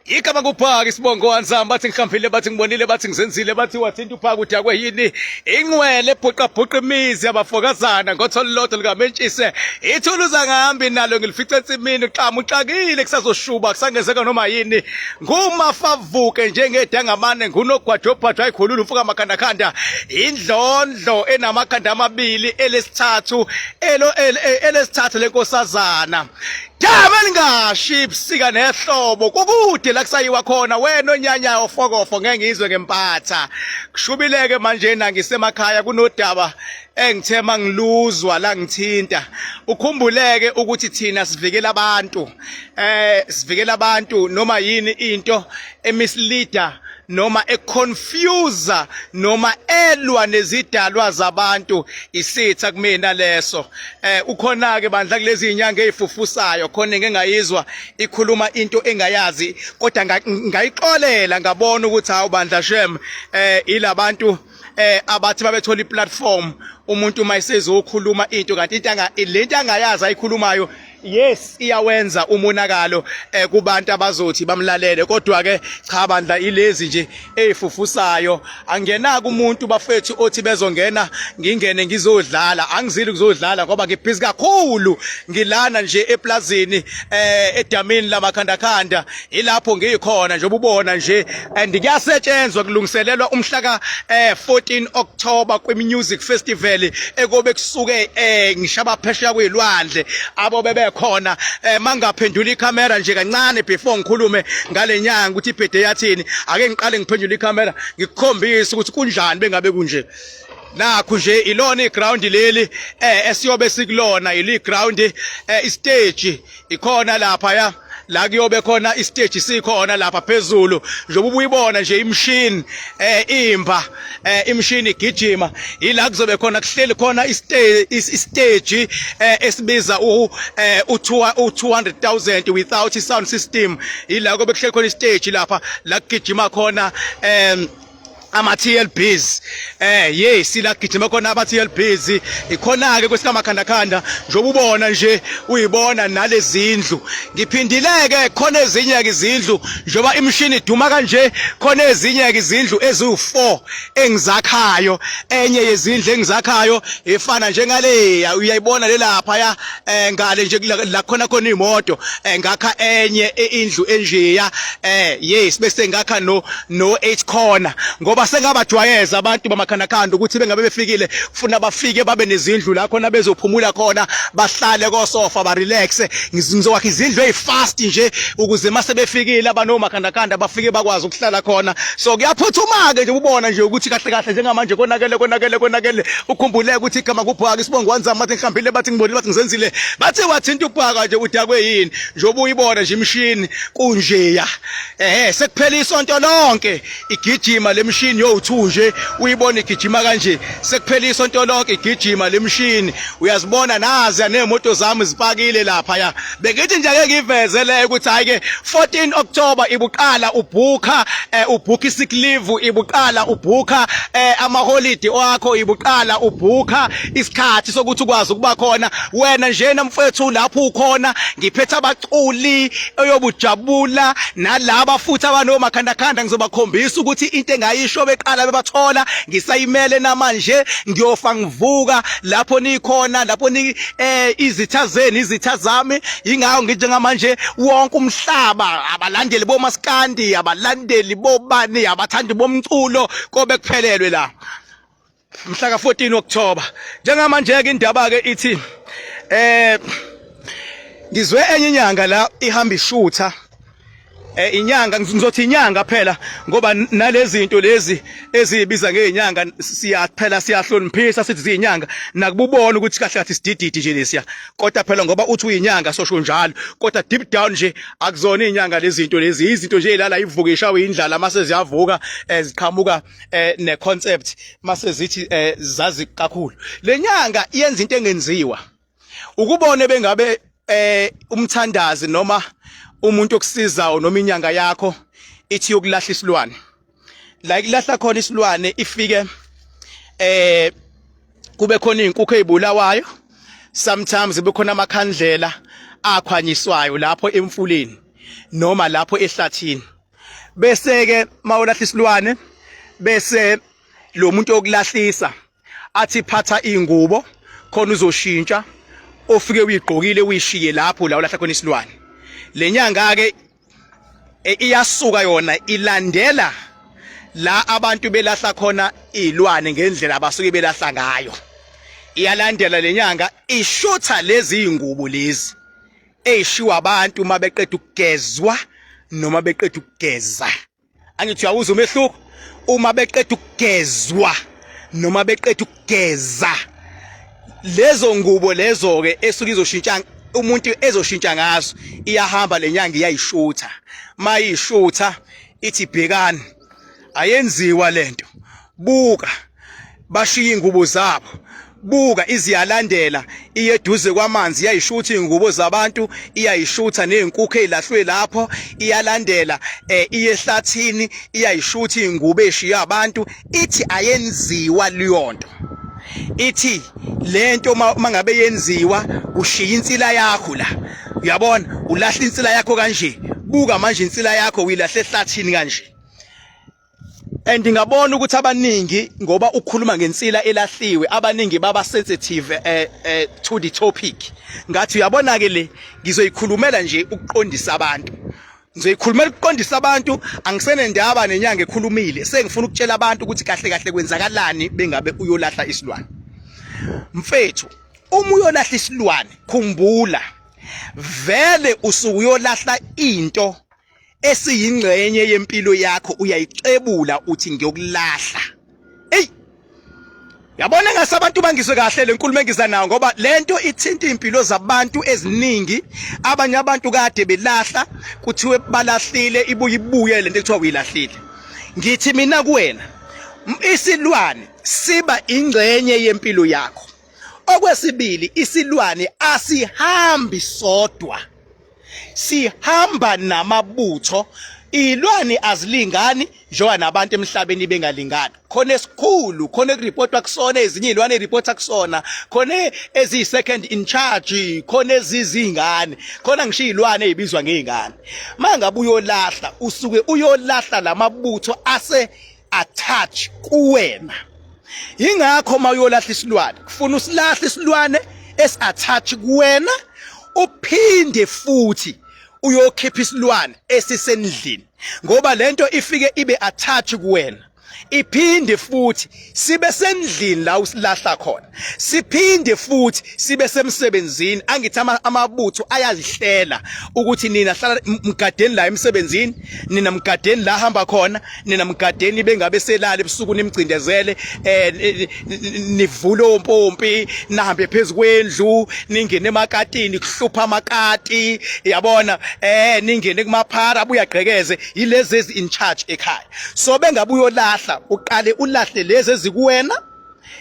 Igama kuphaka isibongo wanzamba bathi ngihambile, bathi ngibonile, bathi ngizenzile, bathi wathinta uphaka udakwe yini, ingcwele ebhuqabhuqa imizi yabafokazana ngotho lolodwa likamentshise ithuluza ngahambi nalo ngilifice ensimini uxamu uxakile kusazoshuba kusangezeka noma yini ngumafavuke njengedangamane ngunogwajobhajwa ayikhulula umfuka makhandakhanda indlondlo enamakhanda amabili elesithathu elo elesithathu lenkosazana. Dama lingashi ubusika nehlobo kukude la kusayiwa khona wena onyanyayo fokofo ngeke ngizwe ngempatha. Kushubileke manje na ngisemakhaya kunodaba engithe mangiluzwa la ngithinta. Ukhumbuleke ukuthi thina sivikela abantu. Sivikela abantu noma yini into emisleader noma econfuse noma elwa nezidalwa zabantu, isitha kumina leso. Ukhona ke bandla kulezi inyanga ezifufusayo khona ngengayizwa ikhuluma into engayazi, kodwa ngayixolela ngabona ukuthi hawu bandla shem, ilabantu abathi babethola iplatform umuntu uma esezokhuluma into kanti into anga lento angayazi ayikhulumayo, yes, iyawenza umonakalo kubantu abazothi bamlalele. Kodwa ke cha bandla, ilezi nje ezifufusayo, angenaka umuntu bafethu othi bezongena ngingene ngizodlala. Angizili kuzodlala ngoba ngibhizi kakhulu, ngilana nje eplazini, edamini lamakhandakhanda, ilapho ngikhona nje ubona nje, and kuyasetshenzwa kulungiselelwa umhla ka 14 October kwi Music Festival ekobe kusuke ngisho abaphesheya kwezilwandle abo bebekhona. Mangaphendula ikhamera nje kancane before ngikhulume ngale nyanga ukuthi ibhede yathini, ake ngiqale ngiphendule ikhamera ngikukhombise ukuthi kunjani bengabe kunje. Nakhu nje ilona iground leli esiyobe sikulona, ili ground, istage ikhona lapha ya la kuyobe khona istage, sikhona lapha phezulu njengoba ubuyibona nje imshini imba imshini igijima, ila kuzobe khona kuhleli khona istage esibiza u u200000 without sound system. Ila kobe kuhleli khona istage lapha la kugijima khona ama TLBs. Yes, la gijima khona ama TLBs ikhona ke kwesikaMakhanda khanda njengoba ubona nje, uyibona nalezindlu. Ngiphindileke khona ezinye ke izindlu njengoba imishini iduma kanje, khona ezinye ke izindlu eziwu4 engizakhayo. Enye yezindlu engizakhayo ifana njengaleya uyayibona le lapha ya ngale nje la khona khona imoto. Ngakha enye indlu enjeya, yes, bese ngakha no 8 corner ngoba sengabajwayeza abantu bamakhandakhanda ukuthi bengabe befikile kufuna bafike babe nezindlu la khona bezophumula khona, bahlale kosofa, ba relax. Ngizowakha izindlu ezifast nje ukuze mase befikile abanomakhandakhanda bafike bakwazi ukuhlala khona. So kuyaphuthuma ke nje, ubona nje ukuthi kahle kahle njengamanje konakele, konakele, konakele. Ukhumbuleke ukuthi igama kubhaka isibongo wanzama, bathi ngihambile, bathi ngibonile, bathi ngizenzile, bathi wathinta ubhaka nje udakwe yini njengoba uyibona nje imishini kunjeya. Sekuphela isonto lonke igijima lemishini yowu2 nje, uyibona igijima kanje, sekuphela isonto lonke igijima lemishini, uyazibona nazi nemoto zami zipakile lapha ya. Bengithi nje ake ngiveze le ukuthi hayi ke 14 October ibuqala ubhuka, ubhuka isick leave, ibuqala ubhuka ama holiday wakho, ibuqala ubhuka isikhathi sokuthi ukwazi ukuba khona wena njena mfethu lapho ukhona. Ngiphethe abaculi oyobujabula nalaba futhi abanomakhandakhanda, ngizobakhombisa ukuthi into engayisho beqala bebathola ngisayimele namanje, ngiyofa ngivuka lapho nikhona, lapho ni izitha zenu izitha zami. Ingawo ngithi njengamanje wonke umhlaba, abalandeli bomaskandi, abalandeli bobani, abathandi bomculo, kobe kuphelelwe la mhla ka 14 October. Njengamanje ke indaba ke ithi ngizwe enye inyanga la ihamba ishutha, inyanga, ngizothi inyanga phela ngoba nalezi zinto lezi ezibiza ngezinyanga siyaphela siyahloniphisa sithi ziyinyanga, nakububona ukuthi kahle kahle sidididi nje lesiya, kodwa phela ngoba uthi uyinyanga sosho njalo, kodwa deep down nje akuzona izinyanga lezi zinto lezi, izinto nje ezilala ivuka ishawe indlala mase ziyavuka, ziqhamuka ne concept mase zithi zazi kakhulu. Lenyanga iyenza into engenziwa ukubone bengabe umthandazi noma umuntu okusizayo noma inyanga yakho ithi yokulahla isilwane, la ikulahla khona isilwane ifike kube khona izinkukhu ezibulawayo, sometimes bekhona amakhandlela akhwanyiswayo lapho emfuleni noma lapho ehlathini. Bese ke mawulahla isilwane bese lo muntu okulahlisa athi phatha ingubo khona uzoshintsha ofike uyigqokile uyishiye lapho la ulahla khona isilwane. Lenyanga ke e, iyasuka yona ilandela la abantu belahla khona izilwane ngendlela abasuke belahla ngayo. Iyalandela lenyanga ishutha lezi ingubo lezi eyishiwa abantu uma beqeda ukugezwa noma beqeda ukugeza. Angithi uyawuzwa umehluko uma beqeda ukugezwa noma beqeda ukugeza. Lezo ngubo lezo ke esuke izoshintsha umuntu ezoshintsha ngazo, iyahamba lenyanga iyayishutha. Mayishutha ithi bhekani, ayenziwa lento, buka bashiya ingubo zabo, buka iziyalandela iye eduze kwamanzi iyayishutha ingubo zabantu, iyayishutha nezinkukhu ezilahlwe lapho, iyalandela eh, iye ehlathini iyayishutha ingubo eshiya abantu, ithi ayenziwa leyonto. Ithi lento mangabe yenziwa ushiya insila yakho la, uyabona, ulahla insila yakho kanje, buka manje insila yakho uyilahle ehlathini kanje. And ngabona ukuthi abaningi ngoba ukhuluma ngensila elahliwe, abaningi baba sensitive to the topic. Ngathi uyabona ke le ngizoyikhulumela nje ukuqondisa abantu, ngizoyikhulumela ukuqondisa abantu, angisenendaba nenyanga ekhulumile, sengifuna ukutshela abantu ukuthi kahle kahle kwenzakalani bengabe uyolahla isilwane. Mfethu, uma uyolahla isilwane khumbula vele usuke uyolahla into esiyingxenye yempilo yakho, uyayixebula uthi ngiyokulahla. Ey, yabona ngase abantu bangizwe kahle le nkulumo engiza nayo, ngoba lento ithinta impilo zabantu eziningi. Abanye abantu kade belahla, kuthiwe balahlile, ibuye ibuye lento ekuthiwa uyilahlile. Ngithi mina kuwena, isilwane siba ingxenye yempilo yakho. Okwesibili, isilwane asihambi sodwa, sihamba namabutho. Iy'lwane azilingani njengoba nabantu emhlabeni bengalingani. Khona esikhulu, khona ekuripotwa kusona, ezinye iy'lwane ey'ripotha kusona, khona eziyi-second in charge, khona eziziy'ngane, khona ngisho iy'lwane ey'bizwa ngey'ngane. Uma ngabe uyolahla, usuke uyolahla lamabutho ase attach kuwena. Yingakho uma uyolahla isilwane kufuna usilahle isilwane esi-attach kuwena, uphinde futhi uyokhipha isilwane esisendlini, ngoba lento ifike ibe attach kuwena, iphinde futhi sibe sendlini la usilahla khona, siphinde futhi sibe semsebenzini. Angithi amabutho ayazihlela ukuthi nina hlala mgadeni la emsebenzini, nina mgadeni la hamba khona, nina mgadeni bengabe selala ebusuku nimcindezele, nivule ompompi, nihambe phezulu kwendlu, ningene emakatini kuhlupha amakati, yabona, ningene kumaphara abuye agqekeze. Yilezi ezi in charge ekhaya. So bengabe uyolahla, uqale ulahle lezi ezikuwena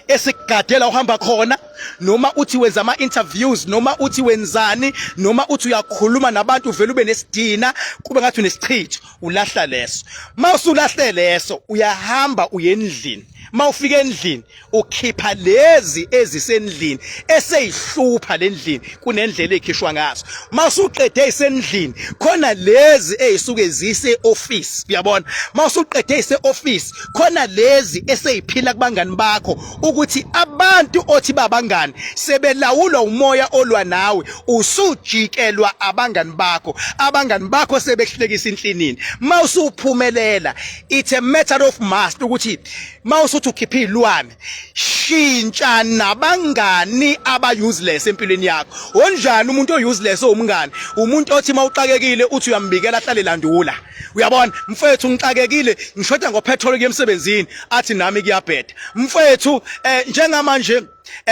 esikugadela uhamba khona, noma uthi wenza ama interviews, noma uthi wenzani, noma uthi uyakhuluma nabantu uvela ube nesidina kube ngathi unesichitho, ulahla leso. Mawusulahle leso uyahamba uyendlini. Mawufika endlini ukhipha lezi ezisendlini eseyihlupha lendlini, kunendlela ekhishwa ngazo. Mawusuqede isendlini khona lezi ezisuke zise office, uyabona. Mawusuqede ise office khona lezi eseyiphila kubangani bakho, ukuthi abantu othi babangani sebelawulwa umoya olwa nawe, usujikelwa abangani bakho, abangani bakho sebehlekisa inhlinini. Mawusuphumelela, it's a matter of must ukuthi mawusuthi ukhipha izilwane, shintsha nabangani aba useless empilweni yakho. Onjani umuntu o useless owumngani? Umuntu othi mawuxakekile uthi uyambikela ahlale landula. Uyabona mfethu, ngixakekile, ngishoda ngopetrol kuye emsebenzini, athi nami kuyabheda mfethu. Njengamanje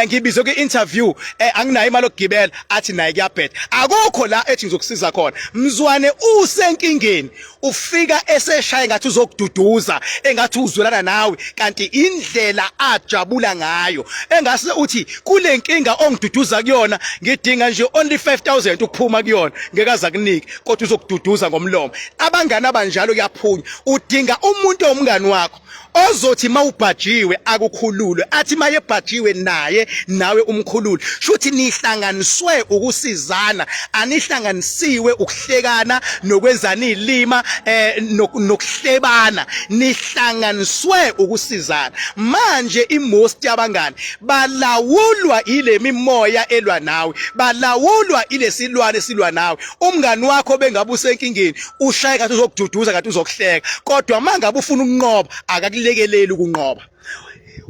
ngibizwe kwi-interview, anginayo imali yokugibela, athi naye kuyabheda. Akukho la ethi ngizokusiza khona. Mzwane usenkingeni, ufika eseshaya ngathi uzokududuza, engathi uzwelana nawe, kanti indlela ajabula ngayo engase uthi kule nkinga ongiduduza kuyona ngidinga nje only 5000 ukuphuma kuyona, ngeke aze akunike, kodwa uzokududuza ngomlomo. Abangani abanjalo kuyaphunywa. Udinga umuntu owumngani wakho ozothi mawubhajiwe akukhululwe, athi mayebhajiwe naye. naye nawe umkhulule. Shuthi nihlanganiswe ukusizana, anihlanganisiwe ukuhlekana nokwenzana izilima eh nokuhlebana, nihlanganiswe ukusizana. Manje imost yabangani balawulwa ile mimoya elwa nawe, balawulwa ilesilwane silwa nawe. Umngani wakho bengabe usenkingeni, ushaye kathi uzokududuza kathi uzokuhleka, kodwa mangabe ufuna ukunqoba akakulekeleli ukunqoba.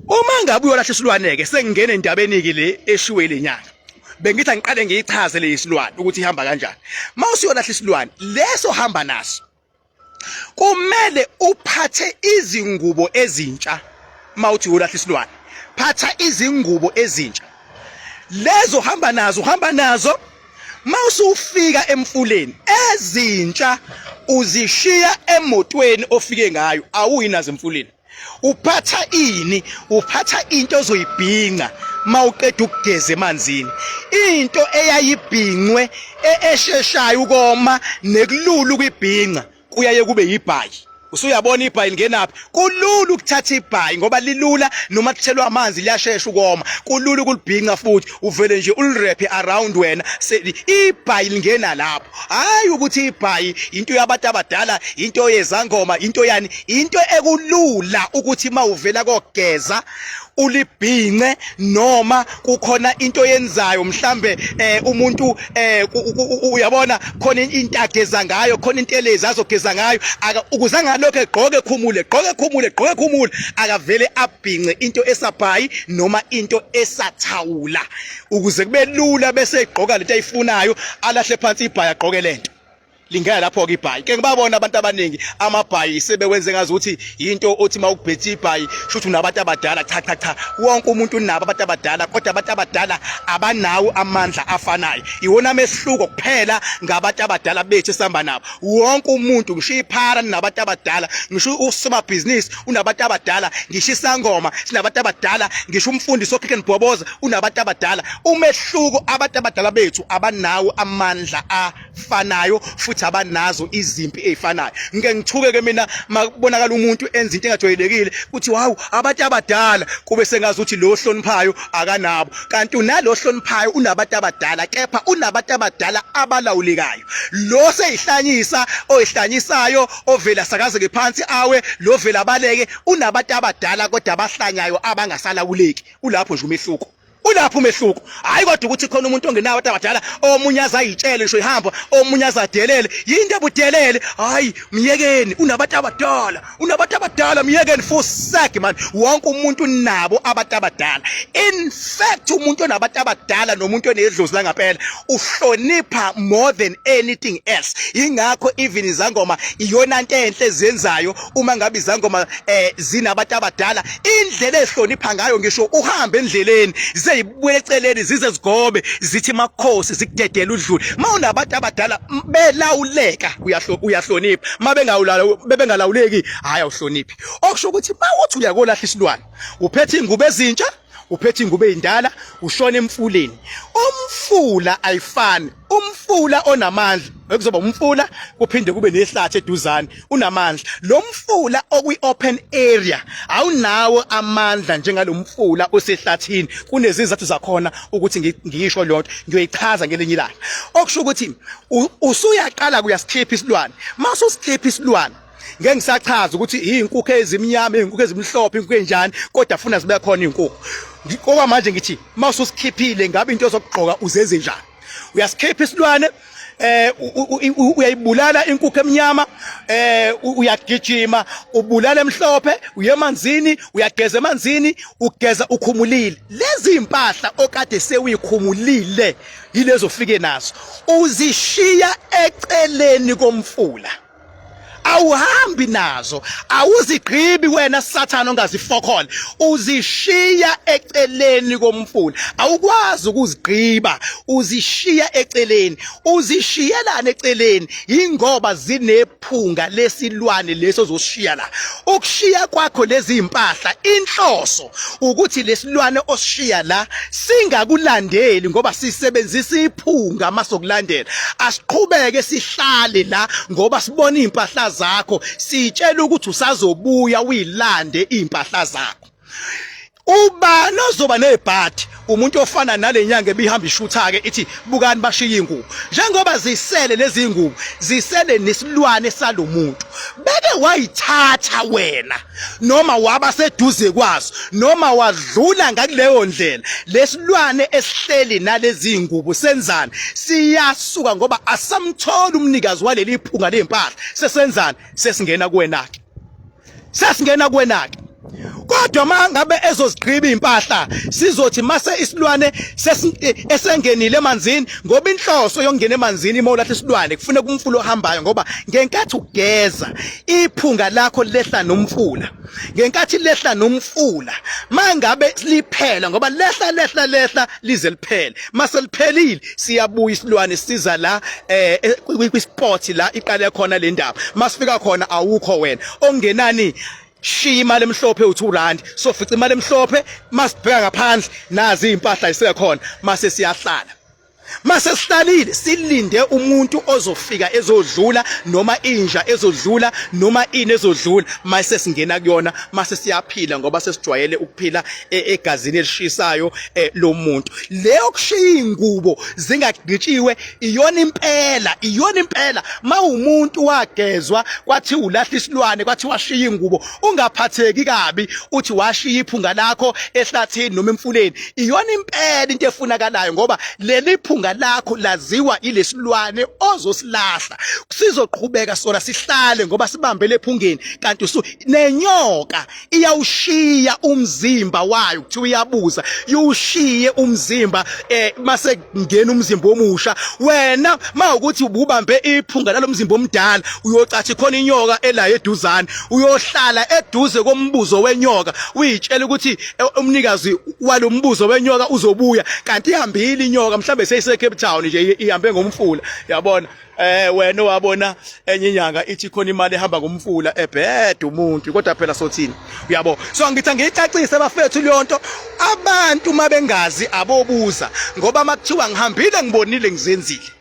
Uma ngabe uyolahla isilwane-ke, sengingena endabeni-ke le eshiwe le nyanga, bengithi angiqale ngiyichaze le isilwane ukuthi ihamba kanjani. Uma usuyolahla isilwane leso hamba naso, kumele uphathe izingubo ezintsha. Uma uthi uyolahla isilwane, phatha izingubo ezintsha lezo hamba nazo, uhamba nazo. Mawusufika emfuleni, ezintsha uzishiya emotweni ofike ngayo, awuyi nazo emfuleni. Uphatha ini? Uphatha into ozoyibhinca mawuqeda ukugeza emanzini, into eyayibhincwe esheshayo ukoma nekulula ukuyibhinca, kuyaye kube yibhayi. Usuyabona ibhayi lingenaphi? Kulula ukuthatha ibhayi ngoba lilula, noma kuthelwa amanzi liyashesha ukoma, kulula ukulibhinca futhi uvele nje ulirephe around wena. Ibhayi lingena lapho. Hayi ukuthi ibhayi into yabantu abadala, into yezangoma, into yani, into ekulula ukuthi mawuvela kogeza ulibhince, noma kukhona into yenzayo mhlambe umuntu uyabona khona into ageza ngayo, khona intelezi azogeza ngayo, ukuze angalokho egqoke khumule, gqoke khumule, gqoke khumule, akavele abhince into esabhayi noma into esathawula ukuze kube lula, bese egqoka lento ayifunayo, alahle phansi ibhayi, agqoke lento. Lingena lapho-ke ibhayi. Ke ngibabona abantu abaningi amabhayi sebewenze ngazi ukuthi yinto othi uma ukubhethe ibhayi shuthi unabantu abadala. Cha cha cha, wonke umuntu unabo abantu abadala, kodwa abantu abadala abanawo amandla afanayo. Iwona amehluko kuphela ngabantu abadala bethu esihamba nabo. Wonke umuntu, ngisho iphara linabantu abadala, ngisho usomabhizinisi unabantu abadala, ngisho isangoma sinabantu abadala, ngisho umfundisi okhekhe nibhoboza unabantu abadala. Umehluko, abantu abadala bethu abanawo amandla afanayo futhi abanazo izimpi ezifanayo. Ngike ngithuke ke mina makubonakala umuntu enza into engajwayelekile, kuthi wawu abantu abadala, kube sengazi ukuthi lo hloniphayo akanabo, kanti unalo hloniphayo unabantu abadala, kepha unabantu abadala abalawulekayo. Lo seyihlanyisa oyihlanyisayo ovela sakazeke phansi awe, lo vela abaleke, unabantu abadala kodwa abahlanyayo abangasalawuleki. Ulapho nje umehluko, ulapho umehluko. Hayi kodwa ukuthi khona umuntu ongenawo abantu abadala, omunye azayitshele ngisho ihamba, omunye azadelele, yinto ebudelele. Hayi, myekeni, unabantu abadala, unabantu abadala, myekeni. For sake man, wonke umuntu unabo abantu abadala. In fact, umuntu onabantu abadala nomuntu onedlozi langampela uhlonipha more than anything else. Ingakho even izangoma iyona nto enhle ezenzayo. Uma ngabe izangoma zinabantu abadala, indlela ezihlonipha ngayo, ngisho uhambe endleleni zeyibuyele eceleni, zize zigobe, zithi makhosi, zikudedela udlule. Uma unabantu abadala belawuleka, uyahlonipha. Uma bengalawuleki, hhayi, awuhloniphi. Okusho ukuthi uma uthi uyakolahla isilwane, uphethe iy'ngubo ezintsha, uphethe ingubo ey'ndala, ushona emfuleni. Umfula ayifani, umfula onamandla ekuzoba umfula kuphinde kube nehlathi eduzane unamandla. Lo mfula okwi-open area awunawo amandla njengalo mfula osehlathini. Kunezizathu zakhona ukuthi ngisho leyo nto, ngiyoyichaza ngelinye ilanga. Okusho ukuthi usuyaqala kuyasikhipha isilwane. Mase usikhipha isilwane, ngeke ngisachaza ukuthi izinkukhu ezimnyama, izinkukhu ezimhlophe, izinkukhu enjani, kodwa funa zibe khona izinkukhu. Okwamanje ngithi mase usikhiphile, ngabe into zokugqoka uzenze njani? Uyasikhipha isilwane, uyayibulala inkukhu emnyama, uyagijima ubulala emhlophe, uye emanzini, uyageza emanzini, ugeza ukhumulile lezi impahla okade sewuyikhumulile, yilezo ofike nazo, uzishiya eceleni komfula, awuhambi nazo, awuzigqibi wena sathana ongazifokhole, uzishiya eceleni komfula, awukwazi ukuzigqiba, uzishiya eceleni. Uzishiyelana eceleni ingoba zinephunga lesilwane leso ozoshiya la. Ukushiya kwakho lezi impahla, inhloso ukuthi lesilwane osishiya la singakulandeli, ngoba sisebenzisa iphunga masokulandela. Asiqhubeke sihlale la ngoba sibona impahla zakho, sitshela ukuthi usazobuya uyilande impahla zakho. Ubani ozoba nebhadi? Umuntu ofana nale nyanga ebihamba ishutha-ke ithi bukani bashiye iy'ngubo. Njengoba zisele lezi ngubo, zisele nesilwane salo muntu. Beke wayithatha wena noma waba seduze kwaso noma wadlula ngakuleyo ndlela, lesilwane esihleli nalezi ngubo senzani? Siyasuka ngoba asamtholi umnikazi waleli phunga ley'mpahla. Sesenzani? Sesingena kuwena-ke. Sesingena kuwena-ke. Kodwa uma ngabe ezozigqiba impahla sizothi mase isilwane esengenile emanzini, ngoba inhloso yokungena emanzini uma ulahla isilwane kufuneka umfula ohambayo, ngoba ngenkathi ugeza iphunga lakho lehla nomfula. Ngenkathi lehla nomfula mangabe liphela, ngoba lehla lehla lehla lize liphele, mase liphelile siyabuya isilwane siza la kwisport la iqale khona le ndaba. Masifika khona awukho wena ongenani, shiya imali emhlophe u2 rand, sofica imali emhlophe. Masibheka ngaphandle nazi impahla isekhona, mase siyahlala. Mase sihlalile silinde umuntu ozofika ezodlula noma inja ezodlula noma ini ezodlula, mase singena kuyona, mase siyaphila ngoba sesijwayele ukuphila egazini elishisayo lomuntu. Leyo kushiya ingubo zingagqitshiwe iyona impela, iyona impela. Mawumuntu wagezwa kwathi ulahla isilwane kwathi washiya ingubo, ungaphatheki kabi uthi washiya iphunga lakho ehlathini noma emfuleni. Iyona impela into efunakalayo, ngoba leli phunga lakho laziwa ilesilwane ozosilahla, sizoqhubeka sona sihlale ngoba sibambele ephungeni. Kanti usu nenyoka iyawushiya umzimba wayo, kuthiwa iyabuza iwushiye umzimba mase ngena umzimba omusha. Wena mawukuthi ububambe iphunga lalomzimba omdala, uyocathi khona inyoka elayo eduzane, uyohlala eduze kombuzo wenyoka uyitshela ukuthi umnikazi walombuzo wenyoka uzobuya, kanti ihambile inyoka, mhlambe seyise Cape Town nje, ihambe ngomfula, yabona. Wena wabona enye inyanga ithi khona imali ehamba ngomfula, ebheda umuntu, kodwa phela sothini, uyabo. So ngithi angiyicacise bafethu leyo nto, abantu mabengazi abobuza, ngoba makuthiwa ngihambile ngibonile ngizenzile,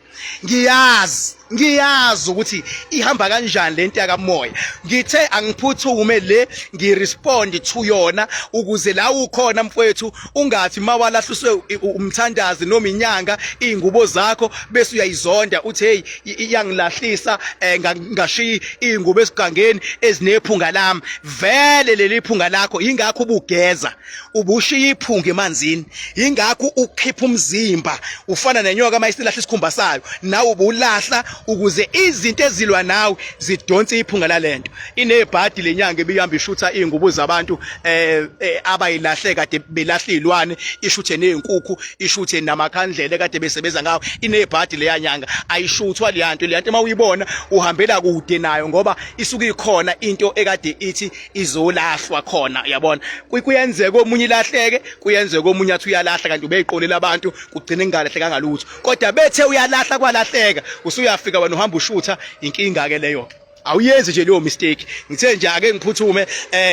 ngiyazi ukuthi ihamba kanjani lento yakamoya. Ngithe angiphuthume le ngirespond to yona ukuze la ukhona mfowethu ungathi mawalahluswe umthandazi noma inyanga izingubo zakho bese uyayizonda uthi hey iyangilahlisa, ngashiya izingubo esigangeni ezinephunga lami. Vele leli phunga lakho, ingakho ubugeza ubushiya iphunga emanzini, ingakho ukhipha umzimba ufana nenyoka mayisilahla isikhumba sayo, nawe ubulahla ukuze izinto ezilwa nawe zidonse iphunga lalento. Inebhadi lenyanga ebihamba ishutha izingubo zabantu abayilahle kade belahla izilwane, ishuthe nezinkukhu, ishuthe namakhandlela kade besebenza ngawo. Inebhadi leya nyanga, ayishuthwa leya nto. Leya nto uma uyibona uhambela kude nayo, ngoba isuke ikhona into ekade ithi izolahlwa khona, uyabona. Kuyenzeka omunye ilahleke, kuyenzeka omunye athi uyalahla kanti ubeyiqolela abantu, kugcine kungalahlekanga lutho, kodwa bethe uyalahla kwalahleka. Usuyafika wena uhamba ushutha, inkinga ke leyo, awuyenzi nje leyo mistake. Ngithe nje ake ngiphuthume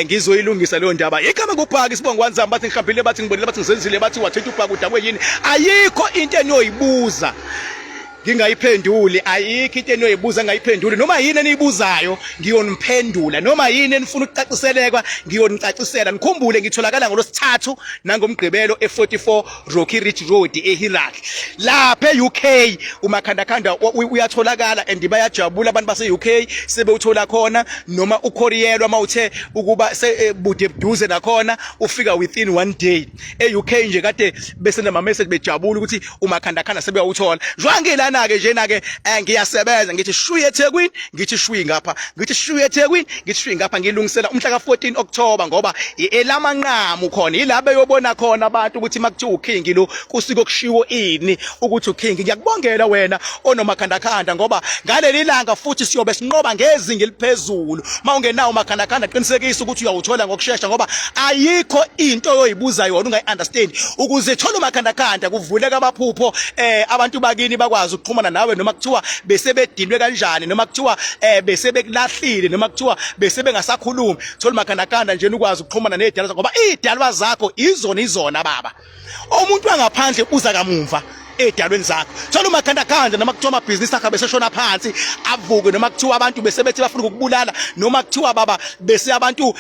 ngizoyilungisa leyo ndaba. Igama kubhaka isibongo wanzamba, bathi ngihambile, bathi ngibonile, bathi ngizenzile, bathi wathinta ubhaka udakwe yini. Ayikho into eniyoyibuza ngingayiphenduli, ayikho into eniyoyibuza ngingayiphenduli. Noma yini eniyibuzayo ngiyoniphendula, noma yini enifuna ukucaciselekwa ngiyonicacisela. Nikhumbule ngitholakala ngolwesithathu nangomgqibelo e44 Rocky Ridge Road eHillary lapha e-UK. Umakhandakhanda uyatholakala and bayajabula abantu base-UK sebewuthola khona, noma ukhoriyelwa mawuthe ukuba bude buduze nakhona, ufika within one day e-UK nje. Kade bese nama message bejabula ukuthi umakhandakhanda sebeyawuthola. Njengoba ngilana ke njena ke ngiyasebenza, ngithi shuyi eThekwini, ngithi shuyi ngapha, ngithi shuyi eThekwini, ngithi shuyi ngapha, ngilungisela umhla ka14 October, ngoba elamanqamu khona yila beyobona khona abantu ukuthi makuthiwa uKing lo kusuke kushiwo ini ukuthi uKing. Ngiyakubongela wena onomakhandakhanda, ngoba ngaleli langa futhi siyobe sinqoba ngezinga eliphezulu. Mawungenawo umakhandakhanda, qinisekisa ukuthi uyawuthola ngokusheshsha, ngoba ayikho into oyoyibuza yona ungayi-understand. Ukuze thola umakhandakhanda kuvuleka amaphupho, abantu bakini bakwazi ukuxhumana nawe, noma kuthiwa bese bedinwe kanjani, noma kuthiwa bese bekulahlile, noma kuthiwa bese bengasakhulumi. Thola umakhandakhanda nje ukwazi ukuxhumana nezidalwa, ngoba izidalwa zakho izona izona baba. Umuntu wangaphandle uza kamumva. Ey'dalweni zakho thola umakhandakhanda, noma kuthiwa amabhizinisi akho abeseshona phansi avuke, noma kuthiwa abantu besebethi bafuna ukukubulala, noma kuthiwa baba bese abantu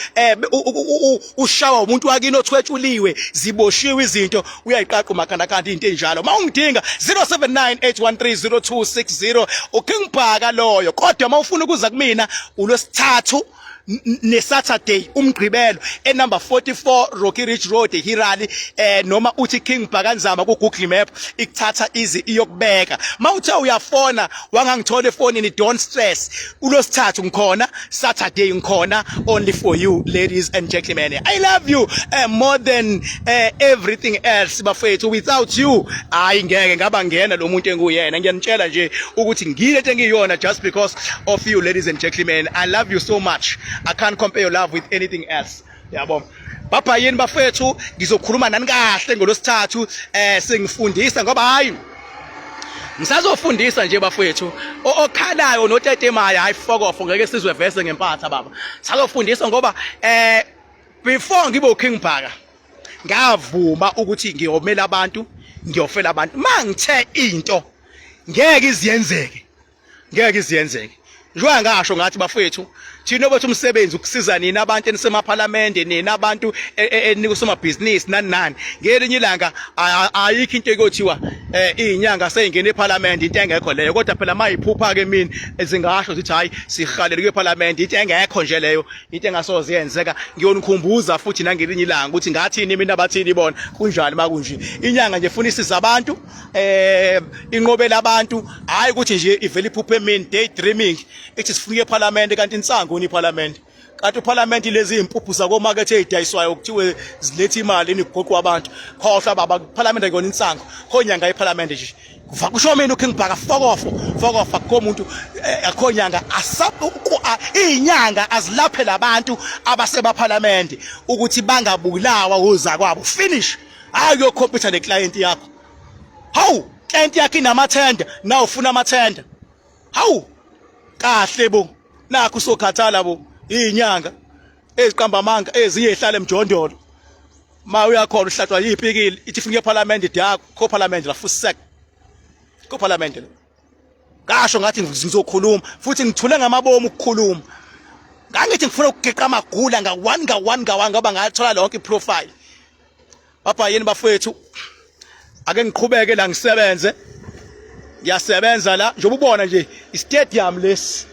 ushawa umuntu wakini othwetshuliwe, ziboshiwe izinto, uyayiqaqa umakhandakhanda into enjalo. Uma ungidinga 0798130260, uKing Bhaka loyo. Kodwa uma ufuna ukuza kumina ulwesithathu neSaturday, umgqibelo, enumber 44 Rocky Ridge Road, Hirali, noma uthi King Bhakanzama ku Google Map, ikuthatha izi iyokubeka. Mawuthe uyafona wangangithola efonini, don't stress. Ulosithathu ngikhona, Saturday ngikhona, only for you ladies and gentlemen. I love you more than everything else bafethu. Without you hayi ngeke ngaba ngena lo muntu enguyena. Ngiyanitshela nje ukuthi ngilento engiyona just because of you ladies and gentlemen. I love you so much, I can't compare your love with anything else, yabo. Baba yini bafethu, ngizokhuluma nani kahle ngolosithathu sengifundisa, ngoba hayi ngisazofundisa nje bafethu. Okhalayo notetemayo, hayi fokofo, ngeke sizwe vese ngempatha baba. Sazofundisa ngoba before ngibe uKing Bhaka ngavuma ukuthi ngiyomela abantu, ngiyofela abantu. Mangithe into ngeke iziyenzeke, ngeke iziyenzeke. Njengoba ngasho ngathi bafethu, thina obethu umsebenzi ukusiza nina abantu enisemaphalamende, nina abantu enika usomabhizinisi nani nani. Ngelinye ilanga ayikho into ekuthiwa izinyanga seyingena ephalamende, into engekho leyo. Kodwa phela mayiphupha ke mina zingasho zithi hayi sihalele kephalamende, into engekho nje leyo, into engasoze yenzeka. Ngiyonikhumbuza futhi nangelinye ilanga ukuthi ngathini mina, bathini bona, kunjani makunje. Inyanga nje ifuna isiza abantu, inqobela abantu, hayi ukuthi nje ivele iphuphe emini, day dreaming, ithi sifuna ephalamende, kanti insangu iphalamende, kanti iphalamende lezi impuphu zakomakethe ezidayiswayo kuthiwe ziletha imali enigoqwa abantu. Khohlwa baba, iphalamende kuyona insangu, khonyanga iphalamende nje. Kuva kusho mina uKing Bhaka, fokofo fokofo, akukho umuntu, akukho nyanga. Izinyanga azilaphe labantu abasebaphalamende ukuthi bangabulawa uzakwabo, finish. Hayi uyokhompyutha neclient yakho. Hawu, client yakho inamathenda, na ufuna amathenda. Hawu, kahle bo, nakho usokhathala bo. Izinyanga eziqamba amanga ezinye ezihlala emjondolo, ma uyakhona uhlatshwa yipikili, ithi ifuna eParliament, da ko Parliament la, fusek ko Parliament la. Ngasho ngathi ngizokhuluma futhi ngithule ngamabomu ukukhuluma. Ngangithi ngifuna ukugeqa amagula nga one nga one nga one, ngoba ngathola lonke iprofile. Baba yini bafethu, ake ngiqhubeke la ngisebenze. Ngiyasebenza la njengoba ubona nje, istadium lesi,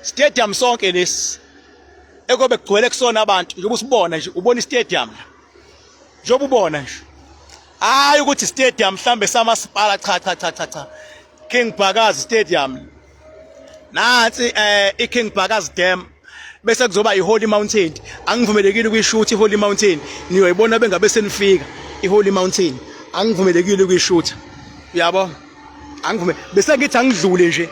stadium sonke lesi ekobe kugcwele kusona abantu. Njengoba usibona nje, ubona istadium la, njengoba ubona nje, hayi ukuthi stadium mhlambe samasipala, cha cha cha cha cha, King Bhakazi Stadium nansi, iKing Bhakazi Dam, bese kuzoba iHoly Mountain. Angivumelekile ukuyishutha iHoly Mountain, niyoyibona bengabe senifika iHoly Mountain. Angivumelekile ukuyishutha, uyabo, angivume. Bese ngithi angidlule nje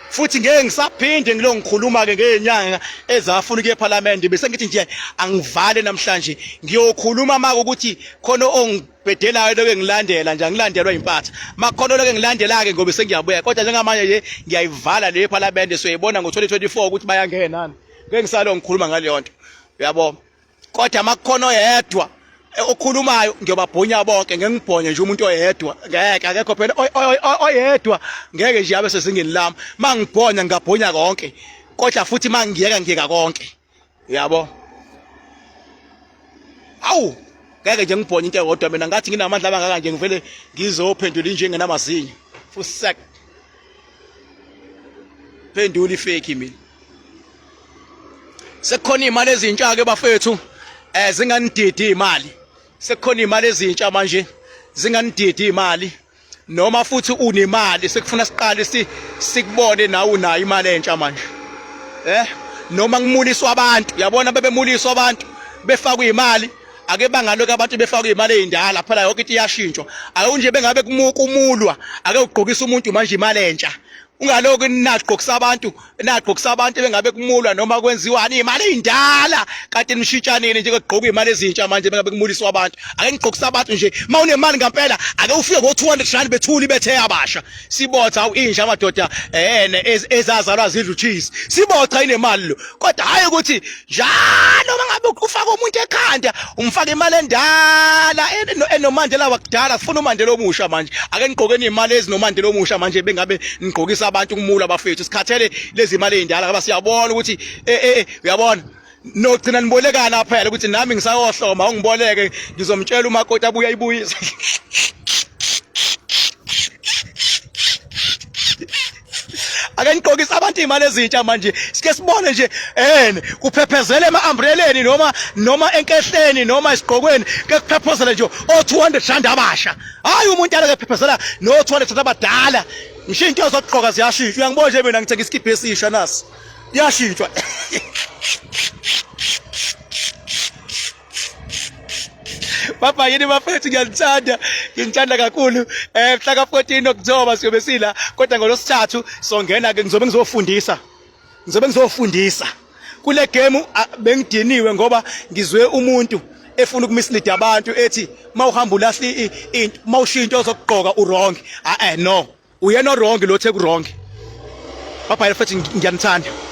futhi ngeke ngisaphinde ngilo ngikhuluma ke ngezinyanga ezafuna ukuya eParliament. Bese ngithi nje angivale namhlanje, ngiyokhuluma maka ukuthi khona ongibhedelayo lokho ngilandela nje, angilandelwa impatha makhona lokho ngilandela ke, ngoba sengiyabuya. Kodwa njengamanje nje ngiyayivala le eParliament, soyibona ngo2024 ukuthi bayangena. Ngeke ngisalo ngikhuluma ngaleyo nto, uyabo. Kodwa makukhona oyedwa okhulumayo ngiyobabhonya bonke. Ngeke ngibhonye nje umuntu oyedwa, ngeke, akekho phela oyedwa, ngeke nje abe sezingeni lami. Mangibhonya ngingabhonya konke, kodwa futhi mangiyeka ngiyeka konke, uyabo. Awu, ngeke nje ngibhonye into eyodwa mina, ngathi nginamandla abangaka nje, ngivele ngizophendula inje engenamazinyo, fusek, phendula ifake mina. Sekukhona imali ezintsha ke bafethu, zinganididi imali. Sekukhona imali ezintsha manje, zinganididi imali. Noma futhi unemali, sekufuna siqale sikubone nawe unayo imali entsha manje, noma kumuliswa abantu, yabona, bebemuliswa abantu befakwa imali. Ake bangalokhu abantu befakwa imali ezindala phela, yonke into iyashintshwa. Ake nje bengabe kumulwa, ake ugqokisa umuntu manje imali entsha. Ungaloku nagqokisa abantu, nagqokisa abantu bengabe kumulwa noma kwenziwani imali eyindala kanti nishintshanini nje kugqokwa imali ezintsha manje bengabe kumuliswa abantu. Ake nigqokisa abantu nje uma unemali ngampela ake ufike ngo 200 rand bethuli bethe abasha. Sibotha awu inja amadoda ehene ezazalwa zidla ucheese. Sibotha inemali lo. Kodwa hayi ukuthi njalo mangabe ufaka umuntu ekhanda umfaka imali endala enoMandela wakudala sifuna uMandela omusha manje ake nigqokeni imali ezinoMandela omusha manje bengabe nigqokisa abantu kumula bafethu sikhathele lezi imali ezindala ngoba siyabona ukuthi eh eh uyabona nogcina nibolekana phela ukuthi nami ngisayohloma ungiboleke ngizomtshela umakoti abuye ayibuyise. Ake nigqokise abantu imali ezintsha manje sike sibone nje ene kuphephezele ema-umbreleni noma enkehleni noma esigqokweni ke kuphephezele nje o-200 rand abasha. Hayi umuntu aleke phephezela no-200 rand abadala. Ngisho into zokugqoka ziyashintsha. Uyangibona nje mina ngithenga isikibha esisha nasi. Iyashintshwa. Baba yini bafethu ngiyanithanda nginithanda kakhulu eh mhla ka 14 October siyobe sila kodwa ngolosithathu songena ke ngizobe ngizofundisa ngizobe ngizofundisa kule game bengidiniwe ngoba ngizwe umuntu efuna ukumislead abantu ethi mawuhamba ulahla into mawushiya into ozokugqoka u wrong ah eh no uyena wrong lo the ku wrong. Bye bye mfethu ngiyanithanda.